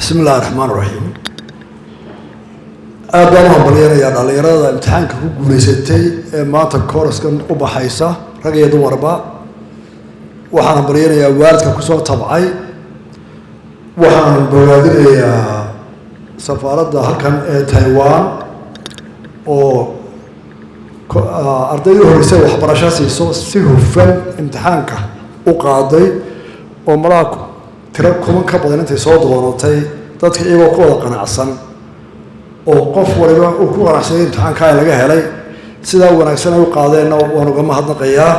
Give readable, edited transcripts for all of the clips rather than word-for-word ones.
Bismi illahi raxmaan raxiim. Aad baan u hambalyanayaa dhallinyarada imtixaanka ku guulaysatay ee maanta kooraskan u baxaysa, rag iyo dumarba. Waxaan hambalyanayaa waalidka kusoo tabcay. Waxaan bogaadinayaa safaaradda halkan ee Taiwan oo ardaydii horreysay waxbarasho siiso, si hufan imtixaanka u qaaday, oo malaha tiro kuman ka badan intay soo doonatay dadka, iyagoo ku wada qanacsan oo qof waliba uu ku qanacsanyay imtixaankaa laga helay, sidaa wanaagsan ay u qaadeenna waan uga mahadnaqayaa.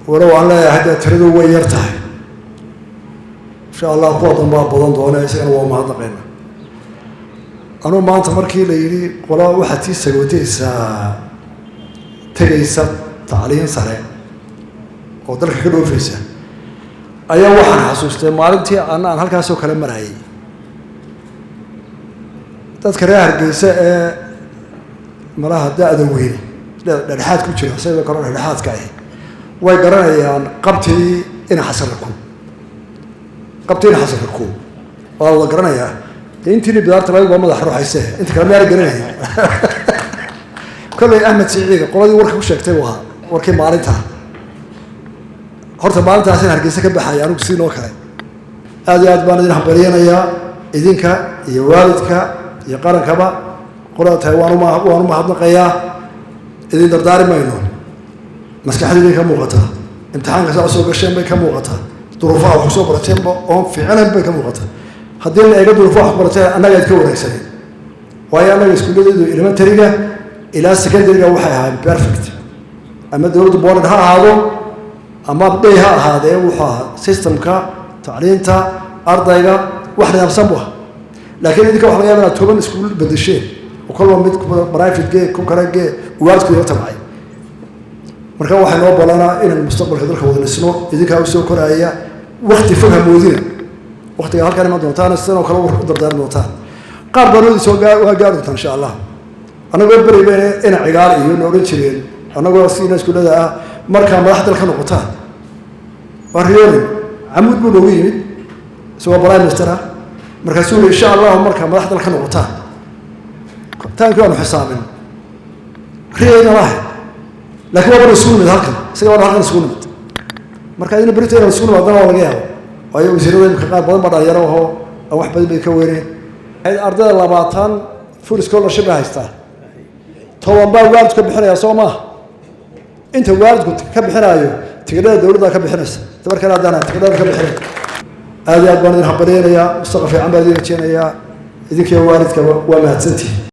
Walow aan leeyahay dee tiradu way yar tahay, insha Allah kuwa dambaa badan doona, isagana waa mahadnaqayna. Anugu maanta markii la yidhi qolaa waxaad sii sagootaysaa, tegaysa tacliin sare oo dalka ka dhoofaysa, ayaa waxaan xasuustay maalintii ana aan halkaasoo kale marayay. Dadka reer Hargeysa ee malaha da-da weyne dhexdhexaad ku jira, sidoo kale dhexdhexaadka ahi, way garanayaan qabtii ina Xasarako. Qabtii ina Xasarako waa wada garanayaa. Dee intiini bidaarta laga waa madax ruuxayse, inta kale mayaana garanaya. Kolley Ahmed Siciiga qoladii warka ku sheegtay buu ahaa warkii maalinta. Horta maalintaas in Hargeysa ka baxaya anigu siinoo kale. Aad iyo aad baan idin hambalyanayaa, idinka iyo waalidka iyo qarankaba. Qolada tahay waan umahadnaqayaa. Idin dardaari mayno, maskaxda idin ka muuqataa, imtixaanka saa soo gasheen bay ka muuqataa, duruufaha wax kusoo barateenba oon fiicnayn bay ka muuqataa. Haddii la eego duruufaha wax ku barateen, annaga idka wanaagsaneen, waayo annaga iskuulladeedu elementaryga ilaa secondaryga waxay ahaayeen perfect. Ama dowladda boarding ha ahaado ama day ha ahaadee, wuxuu ahaa systemka tacliinta ardayga wax nidaamsan bu aha. Laakiin idinka waxa laga yaba inaad 10 iskuul bedesheen oo kolba mid private gee, ku kale gee, waalidku ila tabcay. Marka waxay noo balanaa inaan mustaqbalka dalka wada dhisno. Idinkaa usoo koraaya, wakti fog ha moodina, waktiga halkaan iman doontaan sidan oo kale u dardaarmi doontaan. Qaar badan soo waa gaari doontaan insha Allah. Annagoo beri bayna ina Cigaal iyo na odhan jireen, annagoo siina iskuullada ah, markaa madax dal ka noqotaan. Waa riyoonin. Camuud buu noogu yimid isagoo prime minister ah, markaasuu yiri, "Insha Allahu markaa madax dal ka noqotaan." Taankii waanu xisaabin, riyayna lahay, laakiin waa banu isugu nimid halkan, isaga waanu halkan isugu nimid. Marka idina berito inaan isugu nimaadana waa laga yaabo, waayo wasiirada imika qaar badan baa dhalinyaro ahoo aan wax badan bay ka weyneen. Ardayda 20 full scholarship bay haystaa, 10 baa waalidku ka bixinaya, soo maaha? Inta waalidku ka bixinaayo, tigidhada dowladda ka bixinaysa. Tabarkale haddana tigidhada ka bixinay. Aad iyo aad baan idin hambalyaynayaa. Mustaqbal fiican baan idin rajeynayaa, idinkiyo waalidkaba. Waa mahadsantihin.